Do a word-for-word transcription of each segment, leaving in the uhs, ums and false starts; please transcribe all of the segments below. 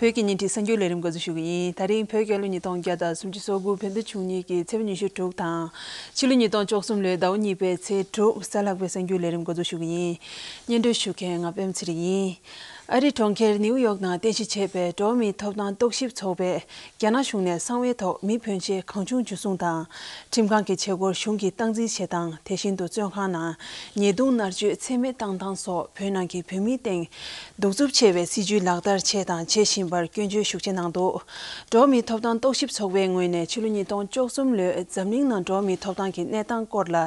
བོད་ཀྱི་བརྙན་འཕྲིན་གསར་འགྱུར་ལས་རིམ་འགོ་འཛུགས་ཞུ་གི་ཡིན། ད་རིང་བོད་རྒྱལ་ལོ་ཉིས་སྟོང་བརྒྱ་དང་སུམ་ཅུ་སོ་དགུ་བོད་ཟླ་བཅུ་གཉིས་ཀྱི་ཚེས་པ་ཉི་ཤུ་དྲུག་དང་། ཕྱི་ལོ་ཉིས་སྟོང་བཅུ་གསུམ་ལོའི་ཟླ་བ་གཉིས་པའི་ཚེས་དྲུག་གཟའ་ལྷག་པའི་གསར་འགྱུར་ལས་རིམ་འགོ་འཛུགས་ཞུ་གི་ཡིན། སྙན་སྒྲོན་ཞུ་མཁན་ང་པད་མ་ཚེ་རིང་ཡིན། ཨ་རིའི་གྲོང་ཁྱེར་ནིའུ་ཡོག་ནང་རྟེན་གཞི་བྱས་པའི་འགྲོ་བ་མིའི་ཐོབ་ཐང་རྟོག་ཞིབ་ཚོགས་པས་རྒྱ་ནག་གཞུང་ནས་གསང་བའི་ཐོག་མི་ཕོན་ཆེ་གང་བྱུང་འཇུ་བཟུང་དང་། ཁྲིམས་ཁང་གི་བྱེད་སྒོར་གཞུང་གིས་སྟངས་འཛིན་བྱེད་སྟངས། དེ་བཞིན་དུ་བཙོན་ཁང་ནང་ཉེས་རྡུང་མནར་གཅོད་ཚད་མེད་བཏང་སྟངས་སོགས་བོད་ནང་གི་བོད་མིའི་སྟེང་གདུག་རྩུབ་ཆེ་བའི་སྲིད་བྱུས་ལག་བསྟར་བྱས་དང་བྱེད་བཞིན་པར་སྐྱོན་བརྗོད་ཤུགས་ཆེ་གནང་འདུག། འགྲོ་བ་མིའི་ཐོབ་ཐང་རྟོག་ཞིབ་ཚོགས་པའི་ངོས་ནས་ཕྱི་ལོ་ཉིས་སྟོང་བཅུ་གསུམ་ལོའི་འཛམ་གླིང་ནང་འགྲོ་བ་མིའི་ཐོབ་ཐང་གི་གནས་སྟངས་སྐོར་ལ་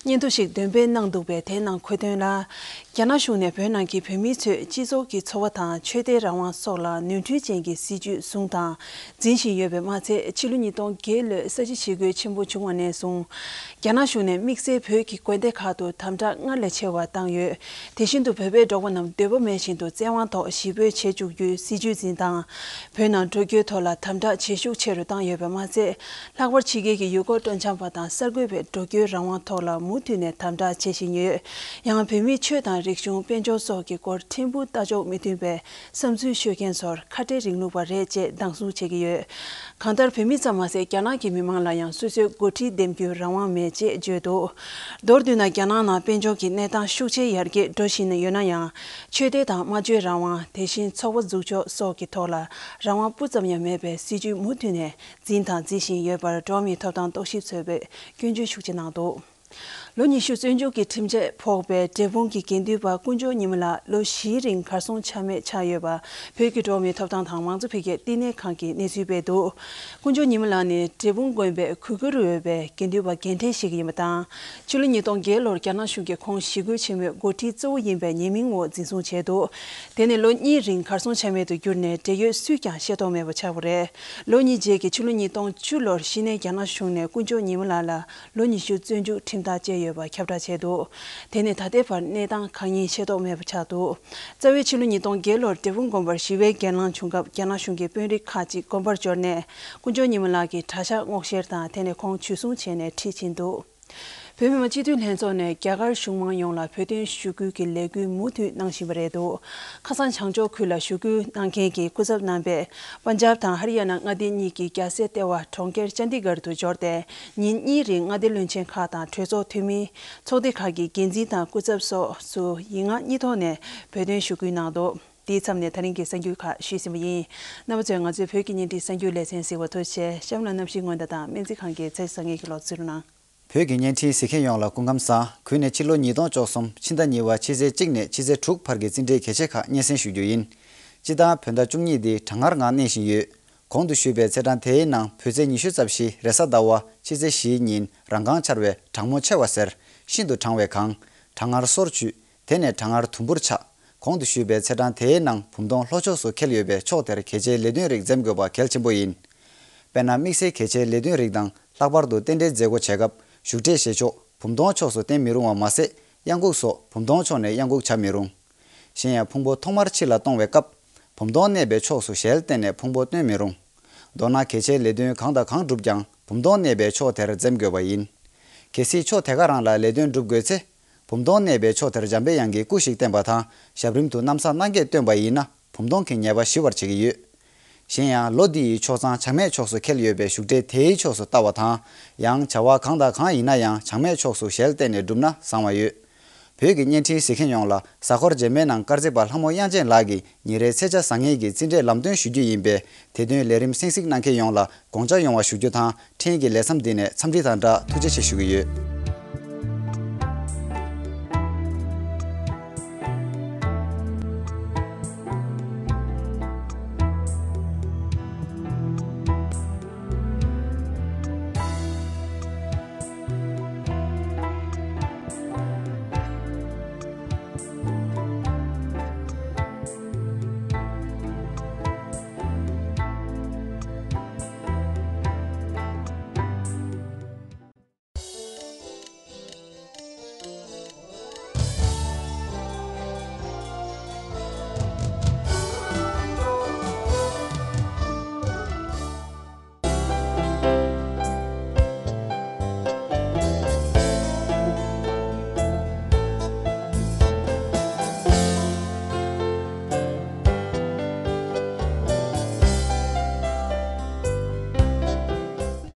སྙན་ཐོ་ཞིག་འདོན་སྤེལ་གནང་འདུག་པས། དེའི་ནང་འཁོད་དོན་ལ། རྒྱ་ནག་གཞུང་ནས་བོད་ནང་གི་བོད་མི་ཚོས་སྤྱི་ཚོགས་ཀྱི་འཚོ་བ་དང་ཆོས་དད་རང་དབང་སོགས་ལ་ནོར་འཁྲུལ་ཅན་གྱི་སྲིད་བྱུས་བཟུང་དང་འཛིན་བཞིན་ཡོད་པས་མ་ཚད། ཕྱི་ལོ་ཉིས་སྟོང་བརྒྱད་ལོའི་ས་བྱི་ཞི་རྒོལ་ཆེན་པོ་བྱུང་བ་ནས་བཟུང་། རྒྱ་ནག་གཞུང་ནས་དམིགས་བསལ་བོད་ཀྱི་དགོན་སྡེ་ཁག་ཏུ་དམ་དྲག་སྔར་ལས་ཆེ་བ་བཏང་ཡོད། དེ་བཞིན་དུ་བོད་པའི་འབྲོག་པ་རྣམས་འདོད་པ་མེད་བཞིན་དུ་བཙན་དབང་ཐོག་གཞིས་སྤོས་བྱེད་བཅུག་རྒྱུའི་སྲིད་བྱུས་འཛིན་དང་། བོད་ནང་འགྲོ་རྒྱུའི་ཐོག་ལ་དམ་དྲག་བྱེད་ཤུགས་ཆེ་རུ་བཏང་ཡོད་པ་མ་ཟད། ལྷག་པར་ཕྱི་རྒྱལ་གྱི་ཡུལ་སྐོར་སྤྲོ་འཆམ་པ་དང་གསར་འགོད་པའི་འགྲོ་སྐྱོད་རང་དབང་ཐོག་ལ་མུ་མཐུད་ནས་དམ་དྲག་བྱེད་བཞིན་ཡོད། ཡང་བོད་མིའི་ཆོས་དང་རིག་གཞུང་། དཔལ་འབྱོར་སོགས་ཀྱི་སྐོར་ཕྲན་བུ་ལྟ་ཕྱོགས་མི་མཐུན་པའི་བསམ་ཚུལ་ཤོད་མཁན་ཚོར་ཁ་བྲལ་རིང་ལུགས་པ་རེད་ཅེས་སྡང་ཟུག་བྱེད་ཀྱི་ཡོད། གང་ལྟར་བོད་མི་ཙམ་མ་ཟད་རྒྱ་ནག་གི་མི་མང་ལ་ཡང་སོ་སོའི་འགོ་ཁྲིད་འདེམས་རྒྱུའི་རང་དབང་མེད་ཅེས་བརྗོད་འདུག། མདོར་བསྡུས་ན། རྒྱ་ནག་ནང་དཔལ་འབྱོར་གྱི་གནས་སྟངས་ཤུགས་ཆེ་ཡར་རྒྱས་འགྲོ་བཞིན་ཡོད་ན་ཡང་། ཆོས་དད་དང་སྨྲ་བརྗོད་རང་དབང་། དེ་བཞིན་ཚོགས་པ་འཛུགས་ཕྱོགས་སོགས་ཀྱི་ཐོག་ལ་རང་དབང་སྤུ་ཙམ་ཡང་མེད་པའི་སྲིད་བྱུས་མུ་མཐུད་ནས་འཛིན་དང་འཛིན་བཞིན་ཡོད་པར་འགྲོ་བ་མིའི་ཐོབ་ཐང་རྟོག་ཞིབ་ཚོགས་པས་སྐྱོན་བརྗོད་ཤུགས་ཆེ་གནང་འདུག། ལོ་ཉི་ཤུ་བཙོན་འཇུག་གི་ཁྲིམས་ཆད་ཕོག་པའི་འབྲས་སྤུངས་ཀྱི་དགེ་འདུན་པ་དཀོན་མཆོག་ཉི་མ་ལགས་ལོ་བཞིའི་རིང་གར་སོང་ཆ་མེད་ཆགས་ཡོད་པ། བོད་ཀྱི་འགྲོ་བ་མིའི་ཐོབ་ཐང་དང་མང་གཙོ་འཕེལ་རྒྱས་བསྟི་གནས་ཁང་གིས་གནས་ཚུལ་སྤེལ་འདུག། དཀོན་མཆོག་ཉི་མ་ལགས་ནི་འབྲས་སྤུངས་དགོན་པའི་གུས་བཀུར་འོས་པའི་དགེ་འདུན་པ་རྒན་གྲས་ཤིག་ཡིན་པ་དང་། ཕྱི་ལོ་ཉིས་སྟོང་བརྒྱད་ལོར་རྒྱ་ནག་གཞུང་གིས་ཁོང་ཞི་རྒོལ་ཆེན་མོའི་འགོ་ཁྲིད་གཙོ་བོ་ཡིན་པའི་ཉེས་མིང་འོག་འཛིན་བཟུང་བྱས་འདུག། དེ་ནས་ལོ་གཉིས་རིང་གར་སོང་ཆ་མེད་དུ་གྱུར་ནས་འབྲེལ་ཡོད་སུས་ཀྱང་ཤེས་རྟོགས་མེད་པ་ཆགས་པ་རེད། ལོ་གཉིས་རྗེས་ཀྱི་ཕྱི་ལོ་ཉིས་སྟོང་བཅུ་ལོར་གཞི་ནས་རྒྱ་ནག་གཞུང་ནས་དཀོན་མཆོག་ཉི་མ་ལགས་ལ་ལོ་ཉི་ཤུ་བཙོན་འཇུག་ཁྲིམས་ཐག་བཅད་ཡོད་པ་ཁྱབ་བསྒྲགས་བྱས་འདུག། དེ་ནས་ད་ལྟའི་བར་གནས་སྟངས་གང་ཡིན་ཤེས་རྟོགས་མེད་པ་ཆགས་འདུག། རྩ་བའི་ཕྱི་ལོ་ཉིས་སྟོང་བརྒྱད་ལོར་འབྲས་སྤུངས་དགོན་པར་ཞི་བའི་གྱེན་ལངས་བྱུང་སྐབས། རྒྱ་ནག་གཞུང་གི་དཔོན་རིགས་ཁག་ཅིག་དགོན་པར་འབྱོར་ནས་དཀོན་མཆོག་ཉི་མ་ལགས་ཀྱི་གྲྭ་ཤག་སྔོག་བཤེར་དང་། དེ་ནས་ཁོང་འཇུ་བཟུང་བྱས་ནས་ཁྲིད་ཕྱིན་འདུག། བོད་མི་མང་སྤྱི་འཐུས་ལྷན་ཚོགས་ནས་རྒྱ་གར་གཞུང་མང་ཡོངས་ལ་བོད་དོན་ཞུ་སྐུལ་གྱི་ལས་འགུལ་མུ་མཐུད་གནང་བཞིན་པ་རེད་འདུག། ཁ་སང་བྱང་ཕྱོགས་ཁུལ་ལ་ཞུ་སྐུལ་གནང་མཁན་གྱི་སྐུ་ཚབ་རྣམ་པས་པན་ཇབ་དང་ཧ་རི་ཡ་ན་མངའ་སྡེ་གཉིས་ཀྱི་རྒྱལ་སའི་ལྟེ་བ་གྲོང་ཁྱེར་ཅན་དི་གར་དུ་འབྱོར་ཏེ། ཉིན་གཉིས་རིང་མངའ་སྡེ་བློན་ཆེན་ཁག་དང་གྲོས་ཚོགས་འཐུས་མི། ཚོགས་སྡེ་ཁག་གི་འགན་འཛིན་དང་སྐུ་ཚབ་སོགས་སུ་ཡིག་ངག་གཉིས་ཐོག་ནས་བོད་དོན་ཞུ་སྐུལ་གནང་འདུག། དེའི་མཚམས་ནས་ད་རིང་གི་གསར་འགྱུར་ཁག་ཞུས་ཟིན་པ་ཡིན། རྣམ་པ་ཚོས་ང་ཚོའི་བོད་ཀྱི་བརྙན་འཕྲིན་གསར་འགྱུར་ལེ་ཚན་གཟིགས་པར་ཐུགས་རྗེ་ཆེ། གཤམ་ལ་གནམ་གཤིས་སྔོན་བརྡ་དང་སྨན་རྩིས་ཁང་གི་ཚེས་བཟང་ངན་གྱི་ལོག་འཚོལ་རུ་གནང་། བོད་ཀྱི་བརྙན་འཕྲིན་གཟིགས་མཁན་ཡོངས་ལ་སྐུ་ཁམས་བཟང་། གུས་ནས་ཕྱི་ལོ་ཉིས་སྟོང་བཅུ་གསུམ་ཕྱི་ཟླ་གཉིས་པ་ཕྱི་ཚེས་གཅིག་ནས་ཕྱི་ཚེས་དྲུག་བར་གྱི་རྩིས་འབྲས་གལ་ཆེ་ཁག་སྙན་སེང་ཞུ་རྒྱུ་ཡིན། སྤྱི་བཏང་བོད་ཟླ་བཅུ་གཉིས་འདི་གྲང་ངར་ངང་གནས་བཞིན་ཡོད། གོང་དུ་ཞུས་པའི་ཚེས་གྲངས་དེའི་ནང་བོད་ཚེས་ཉི་ཤུ་རྩ་བཞི་རེས་གཟའ་ཟླ་བ་ཕྱི་ཚེས་བཞིའི་ཉིན་རང་རྐང་འཕྱར་བའི་གྲང་མོ་ཆེ་བ་ཟེར། ཤིན་ཏུ་གྲང་བའི་གངས། གྲང་ངར་སོར་ཆུད། དེ་ནས་གྲང་ངར་དུམ་བུར་ཆག། གོང་དུ་ཞུས་པའི་ཚེས་གྲངས་དེའི་ནང་བུམ་སྟོང་ལྷོ་ཕྱོགས་སུ་འཁེལ་ཡོད་པའི་ཕྱོགས་དེར་གལ་ཆེའི་ལས་དོན་རིགས་འཛེམ་དགོས་པ་གལ་ཆེན་པོ་ཡིན། དཔེར་ན། དམིགས་བསལ་གལ་ཆེའི་ལས་དོན་རིགས་དང་། ལྷག་པར་དུ་རྟེན་འབྲེལ་མཛད་སྒོ་བྱེད་སྐབས་བཞུགས་གྲལ་བཞེས་ཕྱོགས་བུམ་སྟོང་ཕྱོགས་སུ་བརྟེན་མི་རུང་བ་མ་ཟད། གཡང་འགུགས་སོགས་བུམ་སྟོང་ཕྱོགས་ནས་གཡང་འགུགས་བྱ་མི་རུང་། གཞན་ཡང་། ཕུང་པོ་ཐོག་མར་ཕྱི་ལ་གཏོང་བའི་སྐབས། བུམ་སྟོང་གནས་པའི་ཕྱོགས་སུ་ཞལ་བསྟན་ནས་ཕུང་པོ་སྟོན་མི་རུང་། མདོར་ན། གལ་ཆེའི་ལས་དོན་གང་དང་གང་བསྒྲུབས་ཀྱང་། བུམ་སྟོང་གནས་པའི་ཕྱོགས་དེར་འཛེམ་དགོས་པ་ཡིན། གལ་སྲིད་ཕྱོགས་དེ་ག་རང་ལ་ལས་དོན་སྒྲུབ་དགོས་ཚེ། བུམ་སྟོང་གནས་པའི་ཕྱོགས་དེར་འཇམ་པའི་དབྱངས་ཀྱི་སྐུ་ཞིག་བསྟན་པ་དང་། ཞབས་རིམ་དུ་ན་བཟའ་སྣ་བརྒྱད་སྟོན་པ་ཡིན་ན། བུམ་སྟོང་གི་ཉེས་པ་ཞི་བར་བྱེད་ཀྱི་ཡོད། གཞན་ཡང་། ལོ་འདི་ཡི་ཆོག་ཚང་ཆག་མེད་ཕྱོགས་སུ་འཁེལ་ཡོད་པའི་བཞུགས་གྲལ་དེའི་ཕྱོགས་སུ་ལྟ་བ་དང་། ཡང་། བྱ་བ་གང་དང་གང་ཡིན་ན་ཡང་ཆག་མེད་ཕྱོགས་སུ་ཞལ་བསྟན་ནས་བསྒྲུབས་ན་བཟང་བ་ཡོད། བོད་ཀྱི་བརྙན་འཕྲིན་གཟིགས་མཁན་ཡོངས་ལ། གཟའ་འཁོར་རྗེས་མའི་ནང་དཀར་མཛེས་པ་ལྷ་མོ་དབྱངས་ཅན་ལགས་ཀྱིས་ཉིན་རེའི་ཚེས་ཆ་བཟང་ངན་གྱི་རྩིས་འབྲས་ལམ་སྟོན་ཞུ་རྒྱུ་ཡིན་པས། དེ་དོན་ལས་རིམ་གསན་གཟིགས་གནང་མཁན་ཡོངས་ལ་དགོངས་འཇགས་ཡོང་བ་ཞུ་རྒྱུ་དང་། ཕྲན་གྱི་ལས་མཚམས་འདི་ནས་འཚམས་འདྲི་དང་སྦྲགས་ཐུགས་རྗེ་ཆེ་ཞུ་གི་ཡོད།